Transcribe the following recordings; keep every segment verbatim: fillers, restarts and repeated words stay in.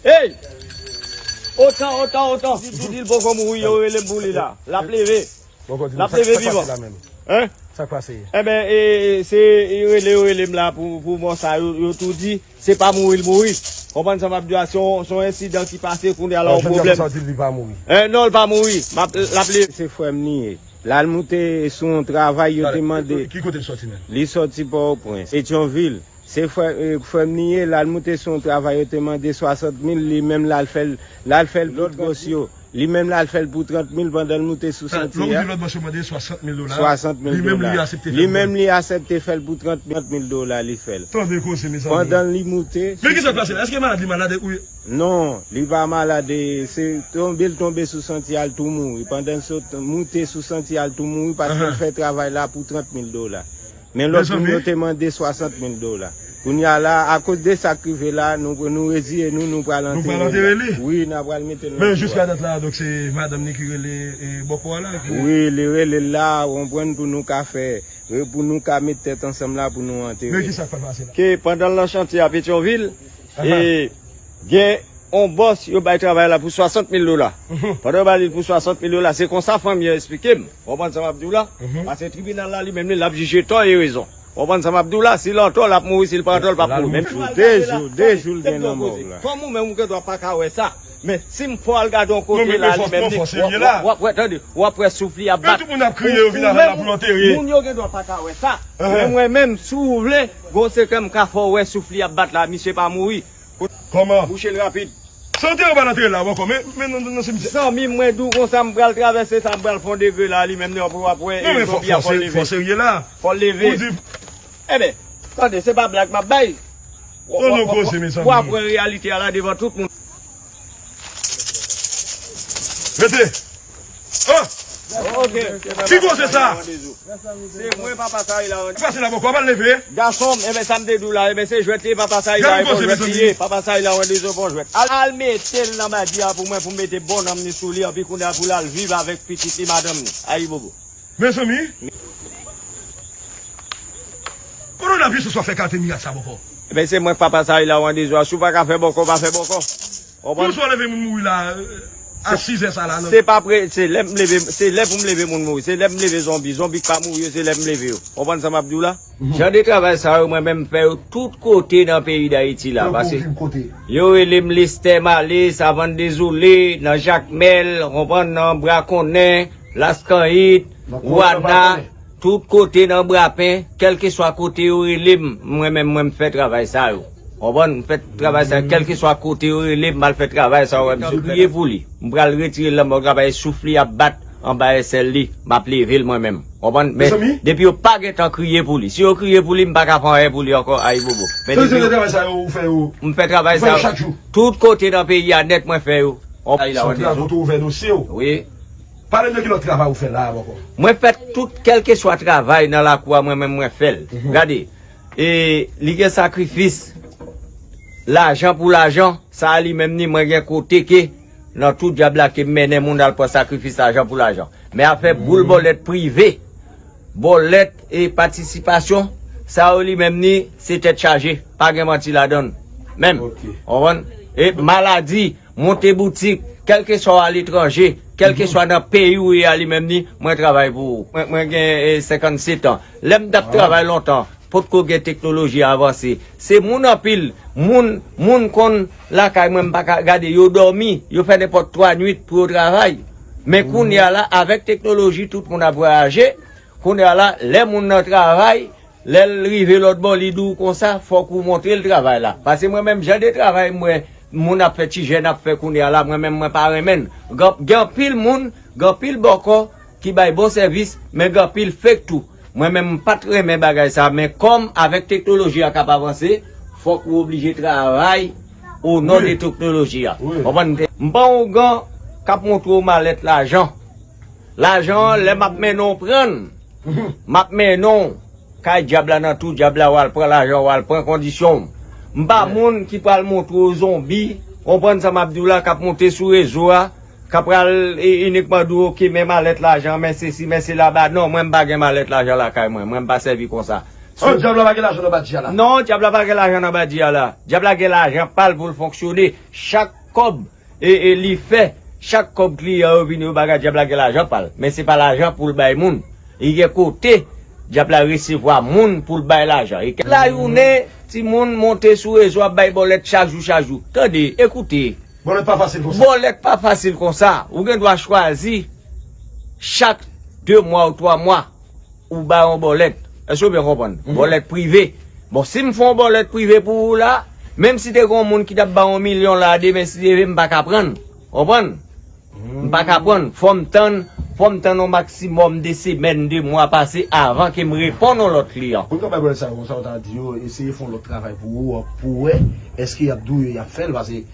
Hey! Otan, otan, otan. Di, di, di l poko mouri, yo rele m pou li la. L ap leve. L ap leve vivan. Hein? Enben, e, e, se, yo rele, yo rele m la pou, pou mò sa, yo, yo tou di, se pa mouri l mouri. Konprann sa m ap di a, se yon, se yon ensidan ki pase, kounye a la, yon pwoblèm. Hein, non, l pa mouri. M ap, l ap leve. Se frè m li ye. L al moute sou yon travay, yo te mande. Ki kote l sòti menm? Li sòti Pòtoprens, Petyonvil. Se frè, e, frè m li ye, l al moute sou yon travay, yo te mande swasant mil, li menm l al fè l, l al fè l pou lòt bòs yo. Li menm l al fè l pou trant mil pandan l moute sou santye a. Lè w di lòt bòs yo mande swasant mil dola, swasant mil dola. Li menm li aksepte fè l pou li menm li aksepte fè l pou trant mil dola li fè l. Tande koze, mezanmi. Pandan li moute. Men ki sa k pase la? Èske malad li malad ou? Non, li pa malad, e, se tonbe l tonbe sou santye a, l tou mouri. Pandan l sot moute sou santye a, l tou mouri paske l fè travay la pou trant mil dola. Men lòt moun yo te mande swasant mil dola. Kounye a la, akoz de sa k rive la, nou, nou reziye nou, nou pral antere li. Wi, n a pral mete l nan tou a. Men jiska dat la, donk se madanm li ki rele, e, bòkò a la, ki... Wi, li rele l la, w konprann, pou nou ka fè, e, pou nou ka met tèt ansanm la, pou nou antere. Men ki sa k pral pase la? Ke pandan l nan chantye a Petyonvil, e, gen yon bòs, yo bay travay la pou swasant mil dola. Pandan yo ba li l pou swasant mil dola, se konsa fanmi an eksplike m. Ou konprann sa m ap di w la? Paske tribinal la, li menm, li, l ap jije tò e rezon. Ou konprann sa m ap di w la? Si l antò, l ap mouri, si l pa antò, l p ap mouri. Menm jou, de jou, de jou l gen nan mòg la. Kòm ou menm, ou gen dwa pa ka wè sa. Men si m fè w al gade yon kote la, li menm, li, w ap, w ap wè, tande, w ap wè souf li ap bat. Tout moun ap kriye, yo vin avè l la pou l antere. Moun yo gen dwa pa ka wè sa. Men mwen menm, si w vle, gon sekrè m ka fè w wè souf li ap bat la, misye pa mouri. Kòman? Bouche l rapid. Sante yo pa nan teren la ankò, men, men nan, nan simityè. Zanmi m, mwen di w konsa, m pral travèse sa, m pral fè yon degre la, li menm, li w ap wè, non, men fò, fò serye la. Fò l leve. Ou di. Enben, tande, se pa blag m ap bay. Non, non, koze, mezanmi. W ap wè reyalite a la devan tout moun. Rete. Ah! Ok. Ki koze sa? Se mwen, papa Sarila Randy. Pase la bòkò, pa leve. Gason m, enben sa m te di w la, enben se jwèt li ye, papa Sarila Randy, jwèt li ye. Papa Sarila Randy, se bon jwèt. Al, al mete l nan badi a pou mwen, pou m mete bon nanm li sou li, anpi kounye a pou l al viv avèk pitit li, madanm li. Ayibobo. Mezanmi. Kote w nan pye sou sa w fè kalite mirak sa bòkò? Enben se mwen k papa Sarila Randy, si w pa ka fè bòkò, pa fè bòkò. Konprann? Pou swa leve moun mouri la, euh, a sizè sa la, non? Se pa pre, se lè m leve, se lè pou m leve moun mouri. Se lè m leve zonbi. Zonbi k pa mouri yo, se lè m leve yo. Konprann sa m ap di w la? Jan de travay sa yo, mwen menm m fè yo tout kote nan peyi Dayiti la. Tankou ki kote? Yo rele m Lestè Male, Savann Dezole, nan Jakmèl, konprann, nan Brakonnen, Laskanyit, Wana, tout kote nan Brapen, kèlkeswa kote yo rele m, mwen menm, mwen m fè travay sa yo. Konprann? M fè travay sa yo, kèlkeswa kote yo rele m, m al fè travay sa yo. M kriye pou li. M pral retire l nan mòg la, paske souf li ap bat anba èsèl li. M ap leve l mwen menm. Konprann? Men depi yo pa gentan kriye pou li. Si yo kriye pou li, m pa ka fè anyen pou li ankò, ayibobo. Men depi yo... Se travay sa yo ou fè yo? M fè travay sa yo chak jou? Tout kote nan peyi a nèt mwen fè yo. Santral kote ou ouvè dosye w? Wi. Pale m de ki lòt travay ou fè la a ankò? Mwen fè tout, kèlkeswa travay nan lakou a, mwen menm mwen fè l. Gade, e li gen sakrifis, lajan pou lajan, sa a li menm ni mwen gen kote ke nan tou dyab la ke m mennen moun al pran sakrifis lajan pou lajan. Men afè boul bòlèt prive, bòlèt e patisipasyon, sa yo li menm ni se tèt chaje, pa gen manti ladan l. Menm. Konprann? E maladi, monte boutik, kèlkeswa w aletranje, kèlkeswa nan peyi w ye a li menm ni, mwen travay pou ou. Mwen, mwen gen, e, senkannsetan. Lè m t ap travay lontan, potko gen teknoloji avanse. Se moun anpil, moun, moun konn lakay mwen, m pa ka gade, yo dòmi, yo fè nenpòt twa nwit pou yo travay. Men kounye a la, avèk teknoloji, tout moun ap vwayaje. Kounye a la, lè moun nan travay, lè l rive lòt bò, li di w konsa, fòk ou montre l travay la. Paske mwen menm, jan de travay m wè moun ap fè, ti jèn ap fè kounye a la, mwen menm, mwen pa renmen l. Gen, gen anpil moun, gen anpil bòkò ki bay bon sèvis, men gen anpil fake tou. Mwen menm, m pa t renmen bagay sa, men kòm avèk teknoloji a k ap avanse, fòk ou oblije travay o non de teknoloji a. Konprann? M pa yon ougan k ap montre w malèt lajan. Lajan an, lè m ap mennen w pran l, m ap mennen w kay dyab la, nan tou dyab la, w al pran lajan, w al pran kondisyon w. M pa moun ki pral montre w zonbi, konprann sa m ap di w la, k ap monte sou rezo a, k ap pral, e, inikman di w, oke, men malèt lajan, men sesi, men sela, ba, non, mwen m pa gen malèt lajan lakay mwen, mwen m pa sèvi konsa. An, dyab la pa gen lajan nan badji a la. Non, dyab la pa gen lajan nan badji a la. Dyab la gen lajan pa l pou l fonksyone. Chak kòb e, e li fè, chak kòb kliyan yo vini yo bagay, dyab la gen lajan pa l. Men se pa lajan pou l bay moun. Li gen kote dyab la resevwa moun pou l bay lajan. E lajounen, timoun monte sou rezo ap bay bòlèt chak jou, chak jou. Tande, ekoute. Bòlèt pa fasil konsa. Bòlèt pa fasil konsa. Ou gen dwa chwazi chak de mwa ou twa mwa ou bay yon bòlèt. Èske w byen konprann? Bòlèt prive. Bon, si m fè yon bòlèt prive pou ou la, menm si te gen yon moun ki t ap ba w yon milyon la, demen si Dye vle, m pa ka pran l. Konprann? M pa ka pran l. Fò m tann, fò m tann yon maksimòm de semèn, de mwa pase avan ke m reponn yon lòt kliyan. Pou n ka bay bòlèt sa yo konsa, ou ta di yo, eseye fè yon lòt travay pou ou, pou wè, èske y ap di w yo, y ap fè l, paske si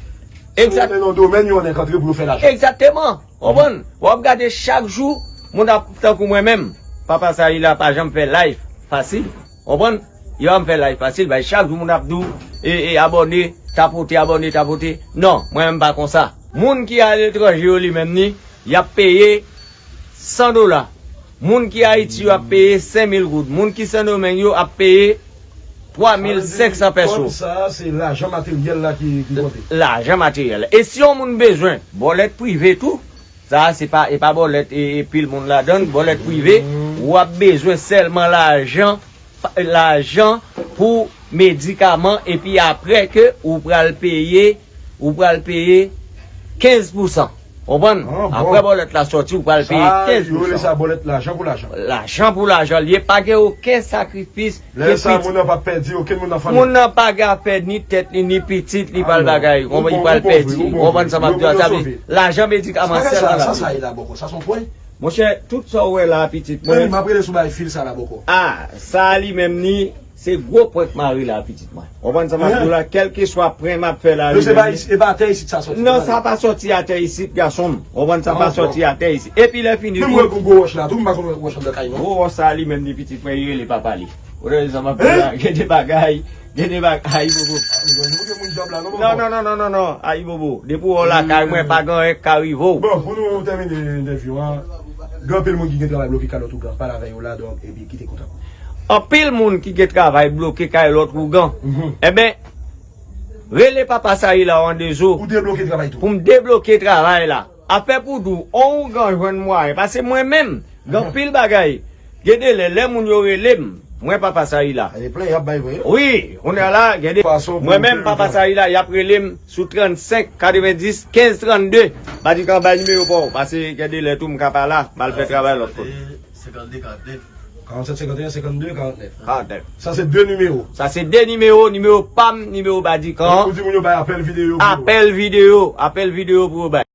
w nan yon domèn, yo annik antre pou yo fè lajan. Egzakteman. Konprann? W ap gade chak jou, moun ap tankou mwen menm. Papa Sayila pa janm fè live fasil. Konprann? Yo pa janm fè live fasil, bay chak jou moun ap di w, e, e, abòne, tapote, abòne, tapote. Non, mwen menm pa konsa. Moun ki aletranje yo li menm ni, y ap peye san dola. Moun ki Ayiti yo ap peye senk mil goud. Moun ki Sendomeng yo ap peye twa mil senk san pèso. Kòb sa a, se lajan materyèl la ki, ki konte. Lajan materyèl la. E si yon moun bezwen, bòlèt prive tou, sa a se pa, e pa bòlèt, e, e pil moun ladan l, bòlèt prive, w ap bezwen sèlman lajan, pa, lajan pou medikaman, epi apre ke ou pral peye, ou pral peye kenz pousan. Konprann? Ah, bon. Apre bòlèt la sòti, ou pral peye kenz pousan. Sa, yo rele sa bòlèt lajan pou lajan. Lajan pou lajan. Li pa gen okenn sakrifis. Lè sa, moun nan p ap pèdi okenn moun nan fanmi. Moun nan pa gen afè ni tèt li, ni pitit li, pa l bagay. Konprann? Li pral pèdi. Ou konprann sa m ap di a? Sa vle lajan medikaman sèlman l ap di. Sa sa ye la bòkò? Sa se yon pwen? Monchè, tout sa w wè la, pitit mwen. Men, m ap rele sou bay fil sa la bòkò. Ah, sa li menm ni, se gwo pwen k mare la, pitit mwen. Konprann sa m ap di w la, kèlkeswa pwen m ap fè la, li menm ni. E pa atè isit sa sòti? Non, sa pa sòti atè isit, gason m. Konprann sa pa sòti atè isit. Epi lè fini tou. Menm wè gwo wòch la tou, m pa konn wè wòch anndan kay non. Gwo wòch sa li menm ni, pitit mwen, li rele papa li. Ou tande sa m ap di w la? Gen de bagay, gen de bagay, ayibobo. Non, non, non, non, non, non, ayibobo. Depi w lakay mwen, pa gen anyen k ka rive w. Bon, pou nou tèmine entèvyou an, gen anpil moun ki gen travay bloke kay lòt ougan, pale avè yo la, donk, epi kite kontak ou. Anpil moun ki gen travay bloke kay lòt ougan. Enben, rele papa Sayila Wandezo. Ou debloke travay tou. Pou m debloke travay la. Afè pou di w, on ougan jwenn mwayen. Paske mwen menm, gen anpil bagay. Gen de lè, lè moun yo rele m, mwen papa Sayila. Wi, kounye a la, gen de, mwen menm papa Sayila, y ap rele m sou trannsenk katrevendis kenz trannde. Badikan, bay nimewo pa w, paske gen de lè tou m ka pa la, m al fè travay lòt kote. Senkann de, karannsenk. Karannsenk, senkann de, karannsenk. Karannsenk. Sa se de nimewo. Sa se de nimewo, nimewo pa m, nimewo Badikan. Ou di moun yo bay apèl videyo pou yo. Apèl videyo, apèl videyo pou yo bay.